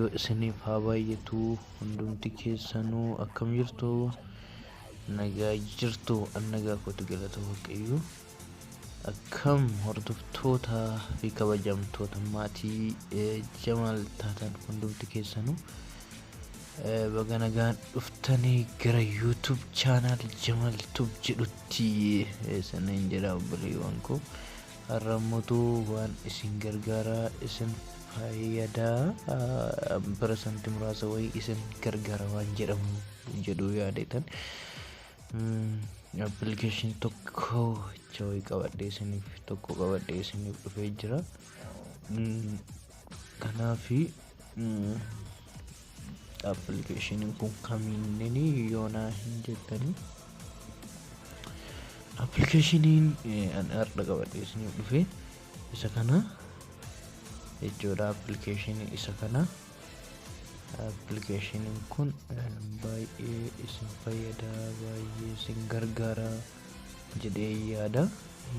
Waaqayyoo isiniif haa baay'atu. Hundumti keessanuu akkam jirtu? Nagaa jirtu? An nagaa kootu, galata Waaqayyoo. Akkam hordoftoota fi kabajamtoota maatii Jamaal taatan hundumti keessanuu, baga nagaan dhuftanii gara YouTube channel Jamaal Tube jedhutti isiniin jedha. Obboleewwan koo, har'a immoo waan isin gargaaraa, isin fayyadaa, parasantii muraasa wayii isin gargaara waan jedhamu jedhu yaadetan application tokko wayii qabadhee isiniif tokko qabadhee isiniif dhufee jira. Kanaafi appilikeeshiniin kun kamiinni yoonaa hin jettanii, appilikeeshiniin ani har'a qabadhee isiniif dhufe isa kana jechuudha. Appilikeeshinii isa kana. Appilikeeshiniin kun baay'ee isin fayyada, baay'ee isin gargaara jedhee yaada.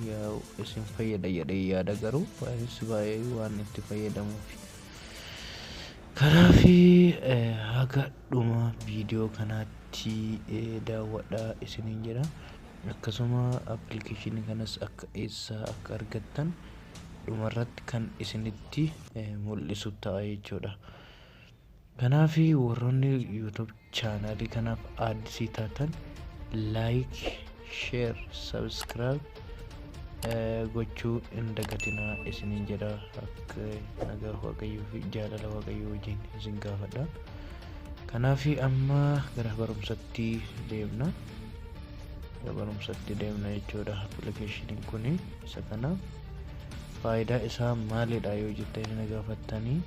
Yaa, isin fayyada jedhee yaada, garuu anis baay'ee waan itti fayyadamuuf. Kanaafi haga dhuma viidiyoo kanaatti daawwadhaa isiniin jedha. Akkasuma appilikeeshinii kanas akka eessaa akka argattan dhumarratti kan isinitti mul'isu ta'a jechuudha. Kanaafi warroonni YouTube chaanaalii kanaaf addisii taatan, like, share, subscribe gochuu hin dagatinaa isiniin jedha. Akka nagaa Waaqayyoo fi jaalala Waaqayyoo wajjin isin gaafadha. Kanaafi amma gara barumsatti deemna. Gara barumsatti deemna jechuudha. Appilikeeshiniin kun isa kana. Faayidaa isaa maalidha yoo jettanii na gaafattanii,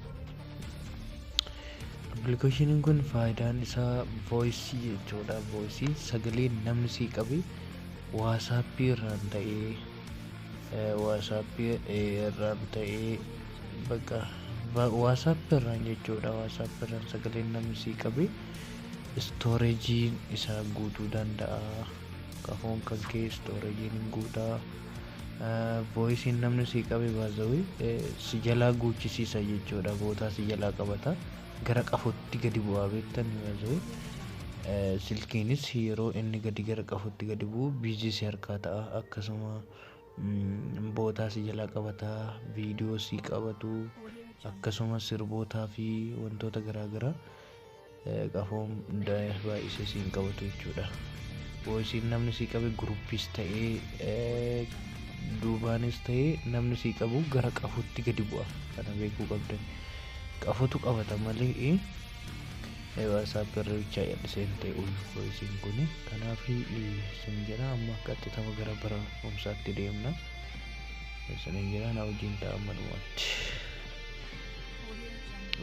appilikeeshiniin kun faayidaan isaa voice jechuudha. Voice, sagalee namni sii qabe WhatsAppii irraan ta'ee, WhatsAppii irraan ta'ee, bakka WhatsAppii irraan jechuudha. WhatsAppii irraan sagaleen namni sii qabe storageiin isaa guutuu danda'a. Qafoon kan kee storageiin hin guutaa. Voiceiin namni sii qabe baazawii si jalaa guuchisiisa jechuudha. Bootaa si jalaa qabata. Gara qafotti gadi bu'aa beektan baazawii. Silkiinis yeroo inni gadi gara qafotti gadi bu'u busy si harkaa ta'a. Akkasuma bootaa si jalaa qabata. Viidiyoo si qabatu. Akkasuma sirbootaa fi wantoota garaagaraa qafoon baay'isee siin qabatu jechuudha. Voiceiin namni sii qabe groupiis ta'ee duubaanis ta'ee namni sii qabu gara qafotti gadi bu'a. Kana beekuu qabdan. Qafotu qabata malee WhatsApp irra bichaa jal'isee hin ta'e voiceiin kun. Kanaaf isin jedha, amma qaxxitama gara barumsaatti deemna. Isin jedha, na wajjin ta'a amma dhumaatti.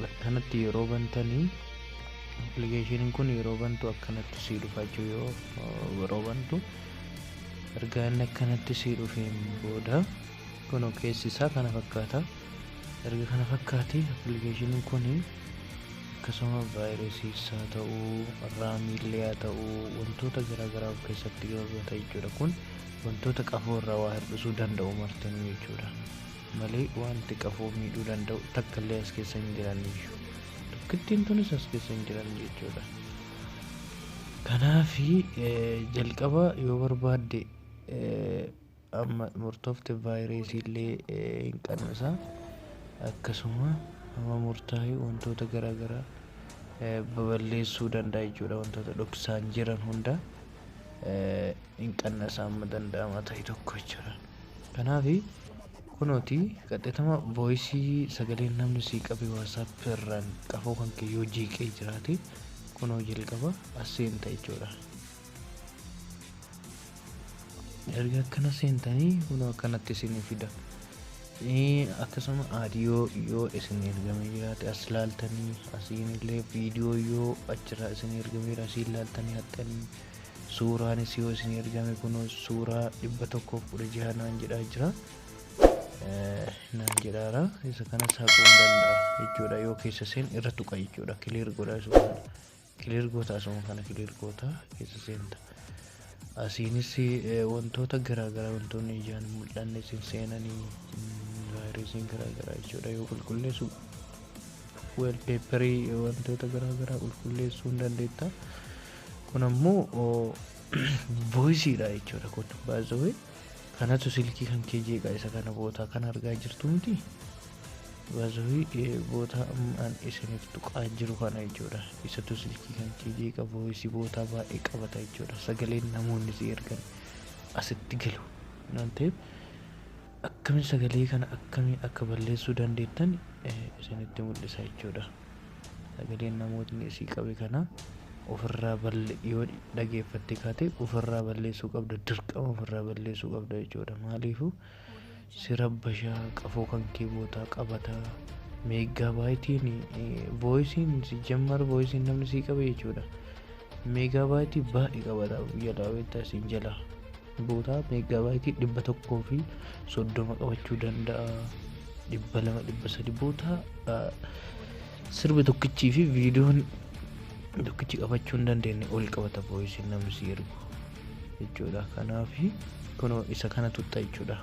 Akkanatti yeroo bantanii, appilikeeshiniin kun yeroo bantu akkanatti sii dhufa jechuudha. Yoo yeroo bantu, erga inni akkanatti sii dhufeen booda, kunoo keessi isaa kana fakkaata. Erga kana fakkaate, appilikeeshiniin kun akkasuma vaayirasiis haa ta'uu, RAMiillee haa ta'uu, wantoota garaagaraa of keessatti qabata jechuudha. Kun wantoota qafoo irraa waa hir'isuu danda'u martinuu jechuudha. Malee wanti qafoo miidhuu danda'u takka illee as keessa hin jiran iyyuu. Tokkittiin tunis as keessa hin jiran jechuudha. Kanaafi jalqaba yoo barbaadde amma murtoofte vaayirasii illee hin qannasa. Akkasuma amma murtaa'e wantoota garaagaraa baballeessuu danda'a jechuudha. Wantoota dhoksaan jiran hunda hin qannasa amma danda'ama ta'e tokko jechuudha. Kanaafi kunooti qaxxitama voice, sagaleen namni sii qabe WhatsApp irraan qafoo kan kee yoo jeeqee jiraate, kunoo jalqaba as seenta jechuudha. Erga akkana seentanii, kunoo akkanatti isinii fida. Akkasuma audio yoo isin ergamee jiraate as laaltanii, asiin illee viidiyoo yoo achirraa isin ergameera asiin laaltanii haxxanii, suuraanis yoo isin ergame, kunoo suuraa 116 naan jedhaa jira. Naan jedhaara, isa kanas haquu hin danda'a jechuudha. Yoo keessa seen irra tuqa jechuudha. Clear godha, isuma kana clear goota, asuma kana clear goota, keessa seenta. Asiinis wantoota garaagaraa, wantoonni ijaan hin mul'anne isin seenanii, vaayirasiin garaagaraa jechuudha, yoo qulqulleessu Wallpaperii wantoota garaagaraa qulqulleessuu hin dandeetta. Kun ammoo voiceiidha jechuudha. Kun baay'ee kanatu silkii kan kee jeeqa. Isa kana bootaa kan argaa jirtu miti. Baay'ee bootaa ammaan isiniif tuqaa jiru kana jechuudha. Isatu silkii kan kee jeeqa, voiceii bootaa baay'ee qabata jechuudha. Sagaleen namoonni si ergan asitti galu waan ta'eef, akkamiin sagalee kana akkamiin akka balleessuu dandeettan isinitti mul'isa jechuudha. Sagaleen namootni isii qabe kana ofirraa balle yoo dhageeffatte kaate ofirraa balleessuu qabda, dirqama ofirraa balleessuu qabda jechuudha. Maaliifuu si rabbashaa, qafoo kan kee bootaa qabata. Megabyteiin voiceiin si jammar, voiceiin namni sii qabe jechuudha. Megabyteii baay'ee qabata jalaa, beektaa, isin jalaa. Bootaa megabyteii 130 qabachuu danda'a. 200, 300, bootaa sirbi tokkichii fi viidiyoon tokkichi qabachuu hin dandeenye ol qabata voiceiin namni si ergu jechuudha. Kanaaf kunoo isa kana tuqxa jechuudha.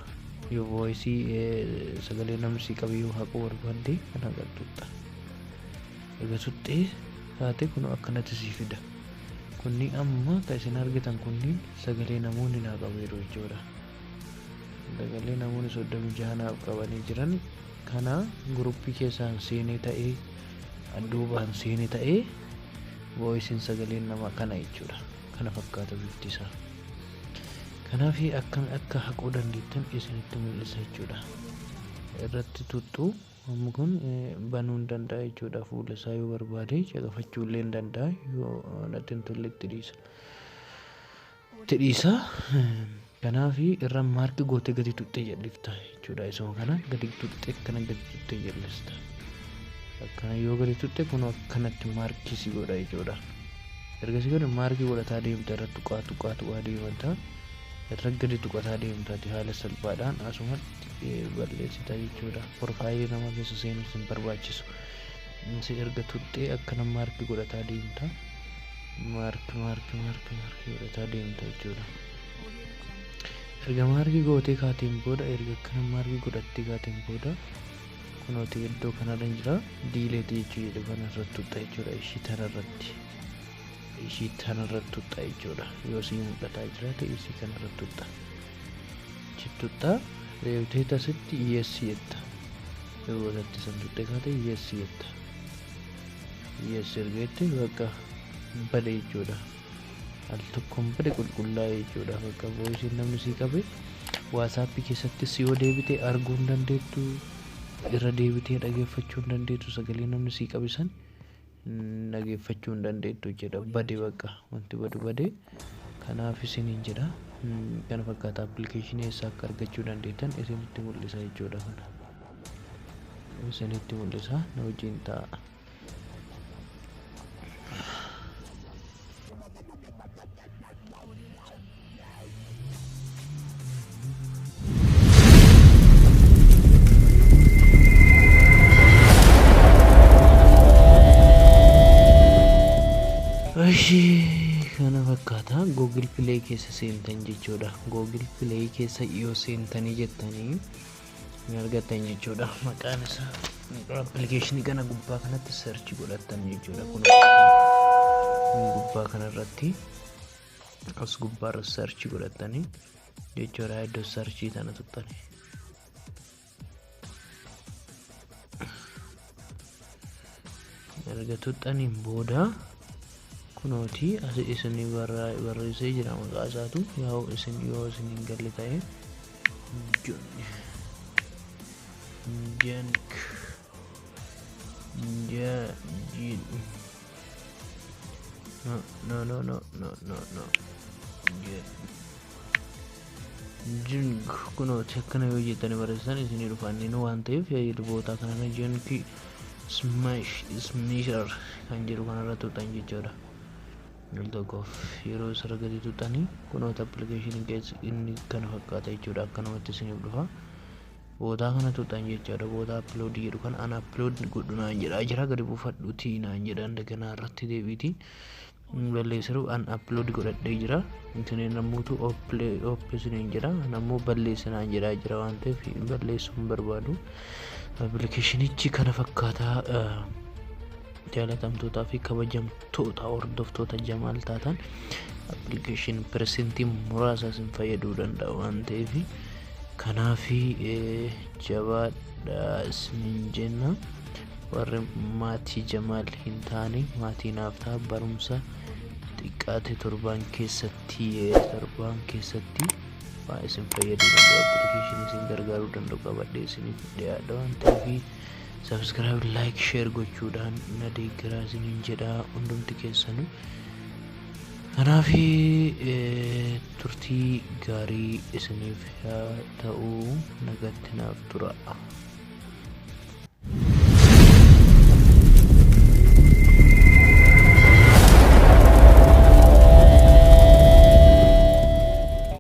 Yoo voiceii sagalee namni si qabe yoo haquu barbaadde kana gad tuqxa. Egaa tuqxee taate kunoo akkanatti sii fida. Kunni amma kan isin argitan kunniin sagalee namoonni naa qabeeru jechuudha. Sagalee namoonni 36 naaf qabanii jiran kana groupii keessaan seenee ta'ee, duubaan seenee ta'ee, voiceiin sagaleen nama kana jechuudha. Kana fakkaata bifti isaa. Kanaaf akkam akka haquu dandeettan isinitti mul'isa jechuudha. Irratti tuttu, amma kun banuu hin danda'a jechuudha. Fuula isaa yoo barbaade caqafachuu illee hin danda'a, yoo natti hin tolle itti dhiisa. Itti dhiisa. Kanaaf irra mark gootee gadi tuqxee jal'ifta jechuudha. Isuma kana gadi tuqxee, akkana gadi tuqxee jal'ista. Akkana yoo gadi tuqxe kun akkanatti markii si godha jechuudha. Ergasii godhe markii godhataa deemta, irra tuqaa tuqaa tuqaa deemta. Irra gadi tuqataa deemtaati haala salphaadhaan asumatti balleessita jechuudha. Profileii nama keessa seenuus hin barbaachisu. Si erga tuqxee akkana markii godhataa deemta. Mark, mark, mark, markii godhataa deemta jechuudha. Erga markii gootee kaateen booda, erga akkana markii godhattee kaateen booda, kunooti iddoo kanarra jira, delete jechuu jedhu kana irratti tuqxa jechuudha. Ishii tanarratti. Ishii tanarratti tuqxa jechuudha. Yoo sii mul'ataa jiraate ishii kanarratti tuqxa. Achi tuqxa, deebitee tasitti yes jetta. Yoo godhatte san tuqxee kaate yes jetta. Yes erga jette bakka bade jechuudha. Al tokkoon bade, qulqullaa'e jechuudha. Bakka voiceiin namni sii qabe WhatsAppii keessattis yoo deebite arguu hin dandeettu. Irra deebitee dhageeffachuu hin dandeettu. Sagalee namni sii qabe san dhageeffachuu hin dandeettu jechuudha. Bade, bakka wanti badu bade. Kanaaf isiniin jedha. Kana fakkaata, applicationii eessaa akka argachuu dandeettan isinitti mul'isa jechuudha kana. Isinitti mul'isa, na wajjin ta'a. Ishii kana fakkaata, Google Play keessa seentan jechuudha. Google Play keessa yoo seentanii jettanii ni argattan jechuudha. Maqaan isaa applicationii kana gubbaa kanatti search godhattan jechuudha. Kun gubbaa kanarratti, as gubbaarra search godhattanii jechuudha. Iddoo searchii tana tuqxanii. Erga tuqxaniin booda kunooti as isin barreessee jira maqaa isaatu. Yoo isin hin galle ta'e junk jin, no, no, no, no, no, no, no, junk, kunooti akkana yoo jettanii barreessan isinii dhufa inni waan ta'eef, bootaa kanarra Junk Smash Smasher kan jedhu kanarra tuqxan jechuudha. Al tokkoof yeroo isarra gadi tuqxanii kunoota applicationii keessa inni kana fakkaata jechuudha. Akkanumatti isiniif dhufa. Bootaa kana tuqxan jechuudha. Bootaa upload jedhu kana ana upload godhu naan jedhaa jira, gadi buufadhuutii naan jedha, indaganaa irratti deebiiti. Balleessiru an upload godhadhee jira. Isiniin namootu isiniin jedha, nammoo balleessi naan jedhaa jira waan ta'eef balleessuu hin barbaadu. Applicationichi kana fakkaataa. Jaalatamtootaa fi kabajamtoota hordoftoota Jamaal taatan, appilikeeshinii persentii muraasa isin fayyaduu danda'a waan ta'eef, kanaaf jabaadhaa isiniin jenna. Warri maatii Jamaal hin taane maatii naaf ta'a. Barumsa xiqqaate torbaan keessatti waa isin fayyaduu danda'u, appilikeeshinii isin gargaaruu danda'u qabadhee isiniif dhiyaadha waan ta'eef, subscribe, like, share gochuudhaan na deeggaraa isiniin jedha hundumti keessanuu. Kanaaf turtii gaarii isiniif haa ta'u, nagatti naaf tura.